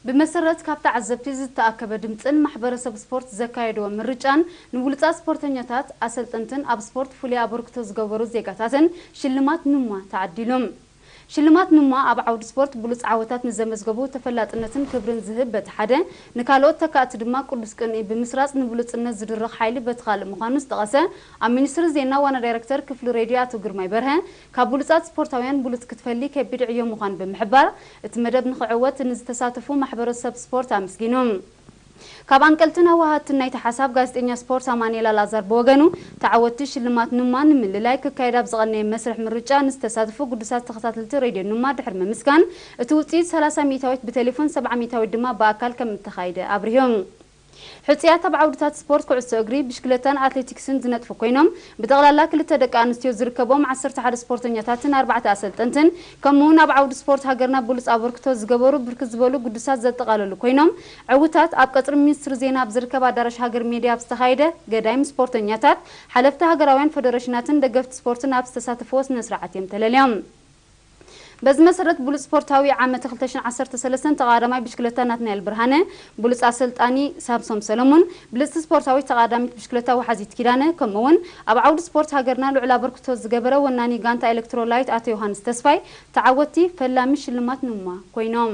ብመሰረት ካብ ተዓዘብቲ ዝተኣከበ ድምፅን ማሕበረሰብ ስፖርት ዘካየድዎ ምርጫን ንብሉፃት ስፖርተኛታት፣ ኣሰልጠንትን ኣብ ስፖርት ፍሉይ ኣበርክቶ ዝገበሩ ዜጋታትን ሽልማት ኑማ ተዓዲሉ። ሽልማት ኑማ ኣብ ዓውዲ ስፖርት ብሉፅ ዓወታት ንዘመዝገቡ ተፈላጥነትን ክብርን ዝህብ በቲ ሓደ፣ ንካልኦት ተካእቲ ድማ ቅዱስ ቅንኢ ብምስራፅ ንብሉፅነት ዝድርኽ ሓይሊ በቲ ካልእ ምዃኑ ዝጠቐሰ ኣብ ሚኒስትሪ ዜና ዋና ዳይሬክተር ክፍሊ ሬድዮ ኣቶ ግርማይ በርሀ፣ ካብ ብሉፃት ስፖርታውያን ብሉፅ ክትፈሊ ከቢድ ዕዮ ምዃኑ ብምሕባር፣ እቲ መደብ ንኽዕወት ንዝተሳተፉ ማሕበረሰብ ስፖርት ኣመስጊኑ። ካብ ኣንቀልትን ኣዋሃድትን ናይቲ ሓሳብ ጋዜጠኛ ስፖርት ኣማኑኤል ኣልኣዛር ብወገኑ፣ ተዓወትቲ ሽልማት ኑማ ንምልላይ ክካየድ ኣብ ዝቐነየ መስርሕ ምርጫ ንዝተሳተፉ ግዱሳት ተኸታተልቲ ሬድዮ ኑማ ድሕሪ ምምስጋን፣ እቲ ውፅኢት ሰላሳ ሚእታዊት ብቴሌፎን፣ ሰብዓ ሚእታዊት ድማ ብኣካል ከም እተኻየደ ኣብሪሁ። ሕፁያት ኣብ ዓውድታት ስፖርት ኩዕሶ እግሪ፣ ብሽክለታን ኣትሌቲክስን ዝነጥፉ ኮይኖም፣ ብጠቕላላ ክልተ ደቂ ኣንስትዮ ዝርከቦም ዓሰርተ ሓደ ስፖርተኛታትን ኣርባዕተ ኣሰልጠንትን፣ ከምኡውን ኣብ ዓውዲ ስፖርት ሃገርና ብሉፅ ኣበርክቶ ዝገበሩ ብርክት ዝበሉ ግዱሳት ዘጠቓለሉ ኮይኖም፣ ዕውታት ኣብ ቀፅሪ ሚኒስትሪ ዜና ኣብ ዝርከብ ኣዳራሽ ሃገር ሜድያ ኣብ ዝተኻየደ ገዳይም ስፖርተኛታት፣ ሓለፍቲ ሃገራውያን ፌደሬሽናትን ደገፍቲ ስፖርትን ኣብ ዝተሳተፍዎ ስነ ስርዓት እዮም ተለልዮም። በዚ መሰረት ብሉፅ ስፖርታዊ ዓመተ ክልተ ሽሕን ዓሰርተ ሰለስተን ተቐዳዳማይ ብሽክለታ ናትናኤል ብርሃነ፣ ብሉፅ ኣሰልጣኒ ሳምሶም ሰለሙን፣ ብልፅቲ ስፖርታዊት ተቐዳዳሚት ብሽክለታ ወሓዚት ኪዳነ፣ ከምኡ እውን ኣብ ዓውዲ ስፖርት ሃገርና ልዑል ኣበርክቶ ዝገበረ ወናኒ ጋንታ ኤሌክትሮላይት ኣቶ ዮሃንስ ተስፋይ ተዓወትቲ ፈላሚ ሽልማት ኑማ ኮይኖም።